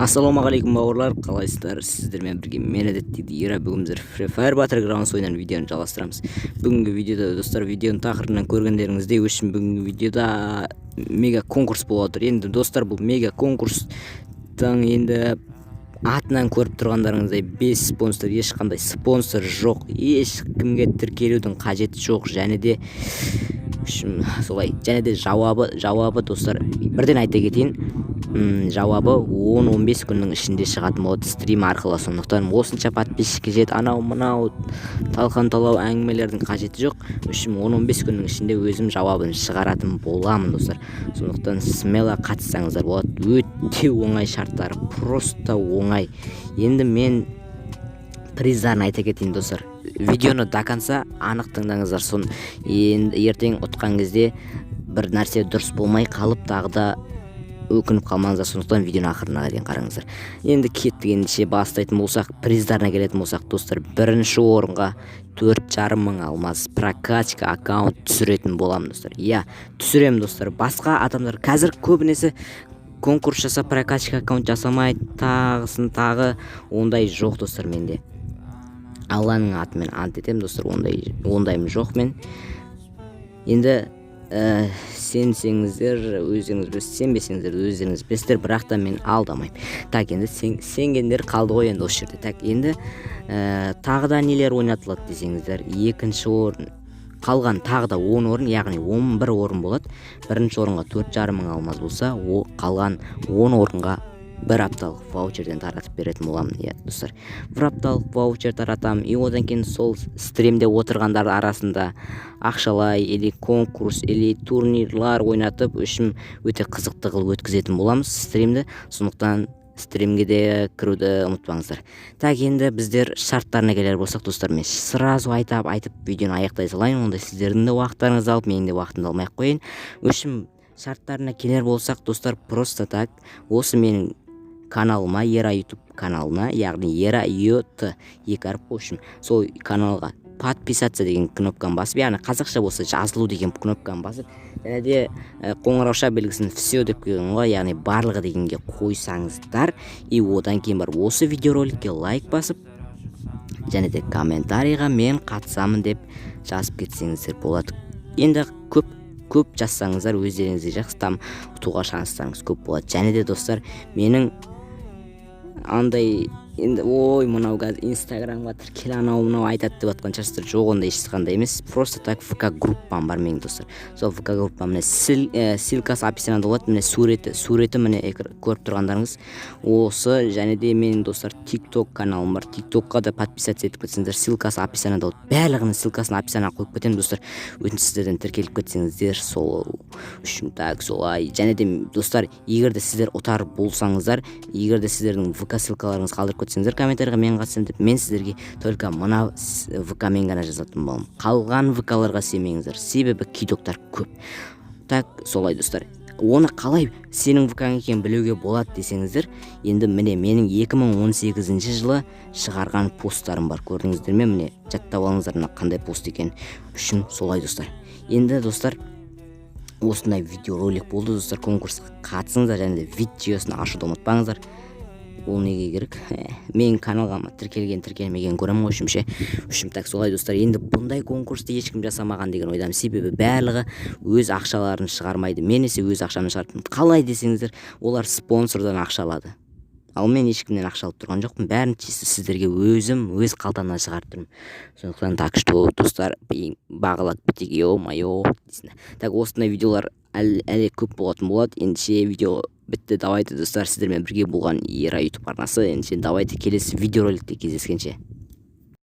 Ассалаумағалейкум, бауырлар, қалайсыздар? Сіздермен бірге мен, әдеттегідей, Ира. Бүгін біздер Free Fire Battlegrounds ойынының видеоны жалғастырамыз. Бүгінгі видеода, достар, видеоның тақырыбынан көргендеріңіздей, үшін бүгінгі видеода мега конкурс болып жатыр. Енді, достар, бұл мега конкурстың енді атынан көріп тұрғандарыңыздай, без спонсор, ешқандай спонсор жоқ, ешкімге тіркелудің қажеті жоқ. Және де солай, және де жауабы, достар, бірден айта кетейін, жауабы 10-15 күннің ішінде шығатын болады стрим арқылы. Сондықтан осынша подписчикке жет, анау мынау талқан талау әңгімелердің қажеті жоқ. Үшін 10-15 күннің ішінде өзім жауабын шығаратын боламын, достар. Сондықтан смело қатыссаңыздар болады, өте оңай шарттары, просто оңай. Енді мен приздарын айта кетейін, достар. Видеоны до конца анық тыңдаңыздар. Сон енді ертең ұтқан кезде бір нәрсе дұрыс болмай қалып, тағы да өкініп қалмаңыздар. Сондықтан видеоны ақырына дейін қараңыздар. Енді кеттік. Ендеше бастайтын болсақ, приздарына келетін болсақ, достар, бірінші орынға 4,5 мың алмаз прокачка аккаунт түсіретін боламын, достар. Иә, түсіремін, достар. Басқа адамдар қазір көбінесе конкурс жасап, прокачка аккаунт жасамайды, тағысын тағы. Ондай жоқ, достар, менде. Алланың атымен ант етемін, достар, ондайым жоқ мен. Енді сенсеңіздер, өздеріңіз білесіз, сенбесеңіздер, өздеріңіз білесіздер, бірақ та мен алдамаймын. Так, енді сенгендер қалды ғой енді осы жерде. Так, енді тағы да нелер ойнатылады десеңіздер, екінші орын, қалған тағы да 10 орын, яғни 11 орын болады. Бірінші орынға 4,5 мың алмаз болса, о, қалған 10 орынға бір апталық ваучерден таратып беретін боламын. Иә, достар, бір апталық ваучер таратамын. И одан кейін сол стримде отырғандар арасында ақшалай или конкурс, или турнирлар ойнатып, үшін өте қызықты қылып өткізетін боламыз стримді. Сондықтан стримге де кіруді ұмытпаңыздар. Так, енді біздер шарттарына келер болсақ, достар, мен сразу айтып видеоны аяқтай салайын. Онда сіздердің де уақыттарыңызды алып, менің де уақытымды алмай ақ қояйын. В шарттарына келер болсақ, достар, просто так осы менің каналыма, Ера Ютуб каналына, яғни Ера Ют, екі әріп қой, в общем, сол каналға подписаться деген кнопканы басып, яғни қазақша болса, жазылу деген кнопканы басып, және де қоңырауша белгісін все деп қойған ғой, яғни барлығы дегенге қойсаңыздар, и одан кейін барып осы видеороликке лайк басып және де комментарийға «Мен қатысамын» деп жазып кетсеңіздер болады. Енді көп көп жазсаңыздар, өздеріңізге жақсы, там ұтуға шанстарыңыз көп болады. Және де, достар, менің андай енді «Ой, мынау қазір Инстаграмға тіркел, анау мынау айтады» деп жатқан шығарсыздар. Жоқ, ондай ешқандай емес. Просто так ВК группам бар менің, достар. Сол ВК группам, міне, ссылкасы описанияда болады. Міне, суреті, міне, көріп тұрғандарыңыз осы. Және де менің, достар, Тик Ток каналым бар. Тик Токқа да подписаться етіп кетсеңіздер, ссылкасы описанияда болады. Барлығының ссылкасын описанияға қойып кетемін, достар. Өтініш сіздерден, тіркеліп кетсеңіздер сол үшін. Так, солай. Және де, достар, егер де сіздер ұтар болсаңыздар, егер де сіздердің ВК ссылкаларыңызды қалдырып кетсеңіздер комментарийға «Мен қатысамын» деп, мен сіздерге только мына ВК мен ғана жазатын боламын. Қалған ВКларға сенбеңіздер, себебі кидоктар көп. Так, солай, достар. Оны қалай сенің ВКң екенін білуге болады десеңіздер, енді міне, менің 2018 жылы шығарған посттарым бар, көрдіңіздер ме? Міне, жаттап алыңыздар, мына қандай пост екенін үшін. Солай, достар. Енді, достар, осындай видеоролик болды. Достар, конкурсқа қатысыңыздар және де видеосын ашуды ұмытпаңыздар. Ол неге керек? Менің каналға тіркелген, тіркелмеген көремін ғой ше үшін. Так, солай, достар. Енді бұндай конкурсты ешкім жасамаған деген ойдамын, себебі барлығы өз ақшаларын шығармайды. Мен есе өз ақшамды шығарып. Қалай десеңіздер, олар спонсордан ақша алады, ал мен ешкімнен ақша алып тұрған жоқпын. Бәрін чисто сіздерге өзім өз қалтамнан шығарып тұрмын. Сондықтан, так что, достар, бағалап кетейік, е мое дейсің. Так, осындай видеолар әлі көп болатын болады. Ендеше видео бітті. Давайте, достар, сіздермен бірге болған Ера Ютуб арнасы. Ендеше давайте, келесі видеороликте кездескенше.